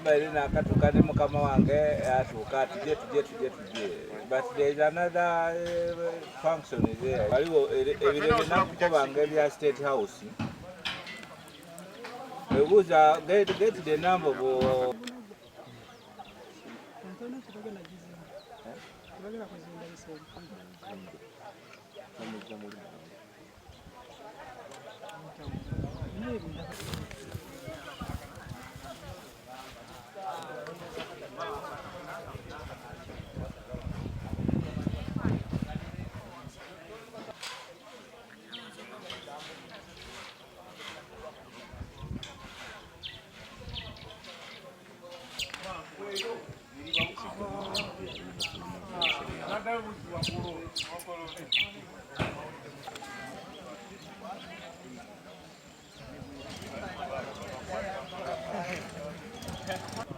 Mbaire nakatuuka ne mukama wange atuuka, tujje, tujje, tujje, tujje, but there is another function there. Waliwo ebirebe nakukobanga ebya State House. Ebuuza get the number of Ntona tebagenda gizimba, tebagenda kuzimba bisenge.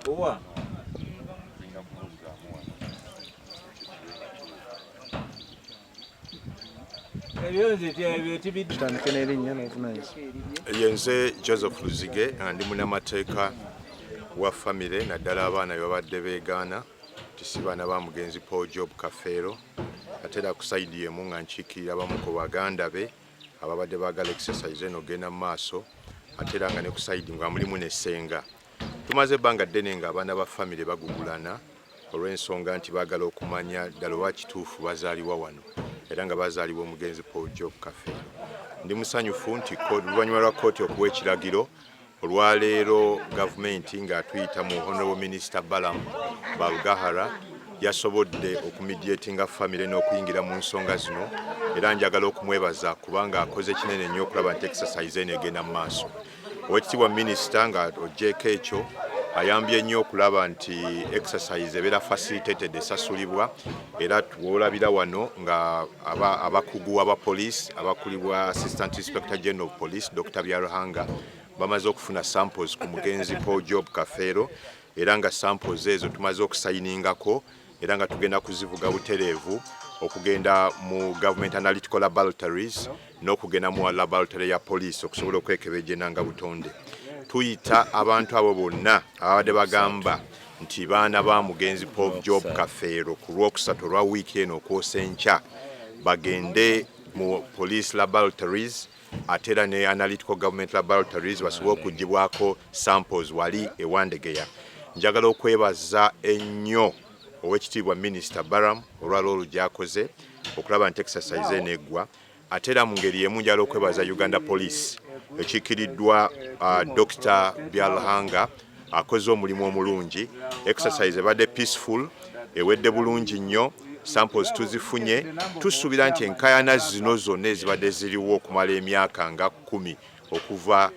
Owa ebyo nze ebyo tibidde. Tutandike n'erinnya n'obuvunaanyizibwa. Yenze Joseph Luzige nga ndi munnamateeka wa famire, naddala abaana be babadde beegaana nti si baana ba mugenzi Paul Job Kafeero, ate era ku side emu nga nkiikirira abamu ku baganda be ababadde baagala exercise eno ogenda mu maaso, ate era nga ne ku side nga mulimu ne ssenga. Tumaze ebbanga ddene nga abaana ba famire bagugulana olw'ensonga nti baagala okumanya ddala oba kituufu bazaalibwa wano era nga bazaalibwa omugenzi Paul Job Kafeero. Ndi musanyufu nti oluvannyuma lwa kkooti okuwa ekiragiro olwaleero, gavumenti ng'atuyita mu Honorable Minister Balaam Barugahara yasobodde okumediatinga famire n'okuyingira mu nsonga zino, era njagala okumwebaza kubanga akoze kinene nnyo okulaba nti exercise eno egenda mu maaso. Owekitiibwa minisita, nga ogyeko ekyo, ayambye nnyo okulaba nti exercise ebeera facilitated, esasulibwa, era woolabira wano nga abakugu aba police abakulibwa Assistant Inspector General of Police Dr Byaruhanga bamaze okufuna samples ku mugenzi Paul Job Kafeero, era nga samples ezo tumaze okusayiningako era nga tugenda kuzivuga butereevu okugenda mu Government Analytical Laboratories n'okugenda mu laboratory ya police okusobola okwekebejja enanga butonde. Tuyita abantu abo bonna ababadde bagamba nti baana ba mugenzi Paul Job Kafeero ku Lwokusatu olwa wiiki eno okwosa enkya bagende mu police laboratories ate era ne Analytical Government Laboratories basobole okugibwako samples wali ewandegeya. Njagala okwebaza ennyo Owekitiibwa Minisita Balaam olwalwolu gyakoze okulaba nti exercise eno eggwa. Ate era mu ngeri emu njagala okwebaza Uganda Police ekiikiriddwa Dr Byaruhanga, akoze omulimu omulungi. Exercise ebadde peaceful, ewedde bulungi nnyo, samples tuzifunye. Tusuubira nti enkayana zino zonna ezibadde ziriwo okumala emyaka nga 10 okuva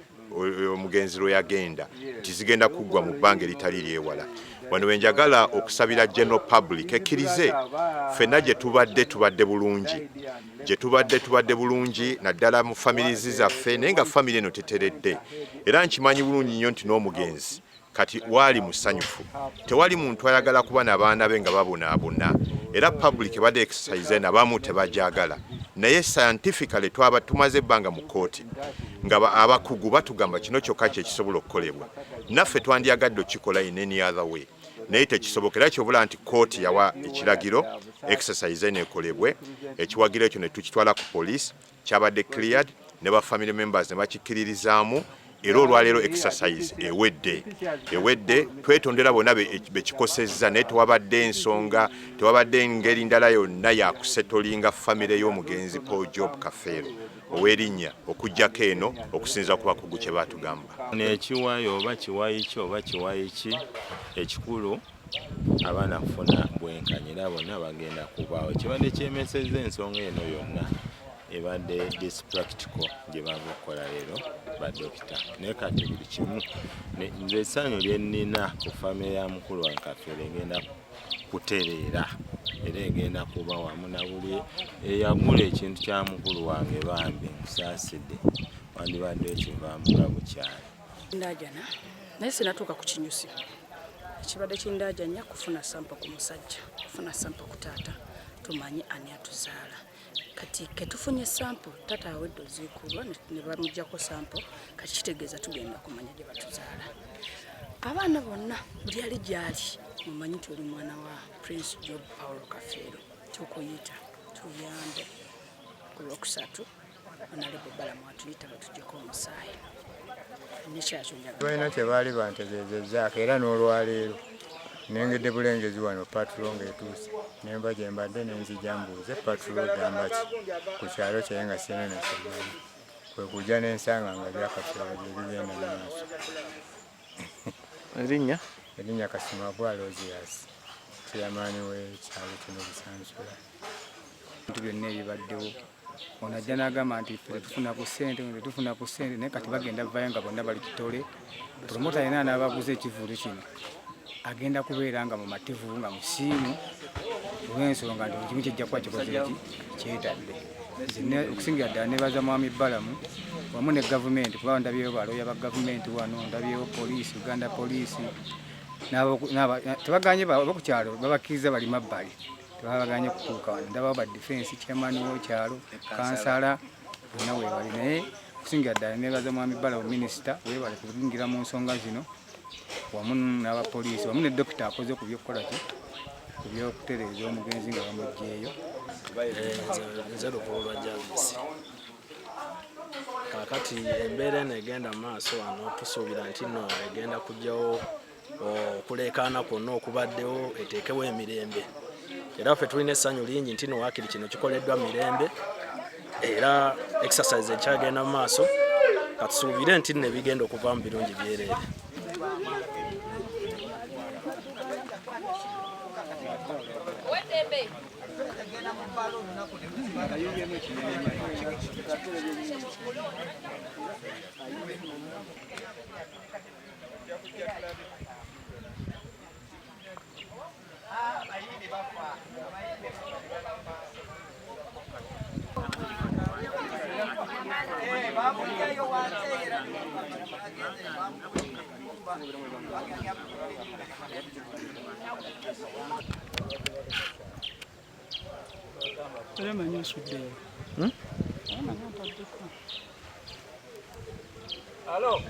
omugenzi lwe yagenda nti zigenda kuggwa mu bbanga eritali lyewala. Wano wenjagala okusabira general public ekkirize ffenna gye tubadde tubadde bulungi, gye tubadde tubadde bulungi, naddala mu families zaffe, naye nga famire eno teteredde. Era nkimanyi bulungi nnyo nti n'omugenzi kati waali musanyufu. Tewali muntu ayagala kuba nabaana be nga babonaabona, era public ebadde exercise eno abamu tebajagala, naye scientifically twaba tumaze ebbanga mu kooti nga abakugu batugamba kino kyokka kyekisobola okukolebwa. Naffe twandyagadde okukikola in any other way, naye tekisoboka. Era kyobula nti kooti yawa ekiragiro exercise eno ekolebwe, ekiwagiro ekyo ne tukitwala ku police, kyabadde cleared ne ba family members ne bakikkiririzaamu, era olwaleero exercise ewedde, ewedde. Twetondera bonna bekikosezza, naye tewabadde ensonga, tewabadde engeri ndala yonna yakusetolinga famire y'omugenzi Paul Job Kafeero ow'erinnya okugjako eno, okusinza ku bakugu kye batugamba. Nekiwayi oba kiwayi ki oba kiwayi ki, ekikulu abaana kufuna bwenkanya, era bonna bagenda kubaawo. Kibadde kyemeseza ensonga eno yonna ebadde this practical gye bava okukola leero badokita, naye kati buli kimu nze essanyu lye nnina ku famire ya mukulu wange Kafeero egenda kutereera era egenda kuba wamu. Na buli eyagula ekintu kya mukulu wange, bambi nkusaasidde, wandibadde ekivaamu nga bukyali. Ndajana, naye sinatuuka ku kinyusi. Ekibadde kindajanya kufuna sample ku musajja, kufuna sample ku taata, tumanye ani atuzaala. Kati ketufunye sample, taata awedde oziikulwa ne bamugjako sample, kati kitegeeza tugenda kumanya gye batuzaala. Abaana bonna buli ali gyali mumanyi nti oli mwana wa Prince Job Paulo Kafeero, tukuyita tuyambe ku Lwokusatu. Honorable Balamu atuyita batuggyeko omusaayi nekyakyo njagala. Balina kye baali bantegeezezzaako, era n'olwaleero nengedde bulengezi wano patrol ng'etuuse, nenva gye mbadde nenzija mbuuze patrol gamba ki ku kyalo kyaye nga sirina nakyemmanyi, kwe kujja n'ensanga nga byakafeero bye bigenda mu maaso. Erinnya? Erinnya Kasimagwa Alozias, chairman w'ekyalo kino Busansula. Ebintu byonna ebibaddewo, ono ajja n'agamba nti ffe tetufuna ku ssente, tetufuna ku ssente, naye kati bagenda vayo nga bonna bali kitole. Promoter yenna anaabaguza ekivvulu kino agenda kubeera nga mumativu, nga musiimu, olw'ensonga nti buli kimu kijja kuba kikoze ki kyetadde. Okusingira ddala nebaza Mwami Balamu wamu ne gavumenti, kuba ndabyeyo balooya ba gavumenti wano, ndabyeyo poliisi, Uganda poliisi, tebaganye abokukyalo, babakkiriza bali mabbali, tebabaganye kutuuka wano. Ndabawo ba defense, chairman w'ekyalo, kansala, bonna weebali. Naye okusingira ddala nebaza Mwami Balamu, minisita, weebale kuyingira mu nsonga zino wamu n'abapoliisi wamu ne dokita akoze ku byokukola ki, ku byokutereeza omugenzi nga bamuggyeeyo. Nze Luvuulwa Jarvis. Kaakati embeera eno egenda mu maaso wano, tusuubira nti nno egenda kujjawo okuleekaana kwonna okubaddewo, eteekewo emirembe. Era ffe tulina essanyu lingi nti nno waakiri kino kikoleddwa mirembe, era exercise ekyagenda mu maaso. Katusuubire nti nno ebigenda okuvaamu birungi byereere. Era manyi osuddeyo. Alo.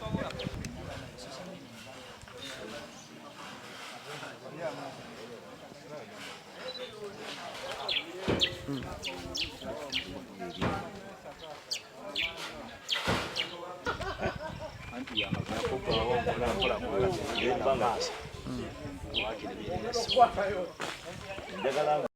Mpola mpola, genda maaso. Waakiri birina essuubi. Njagala.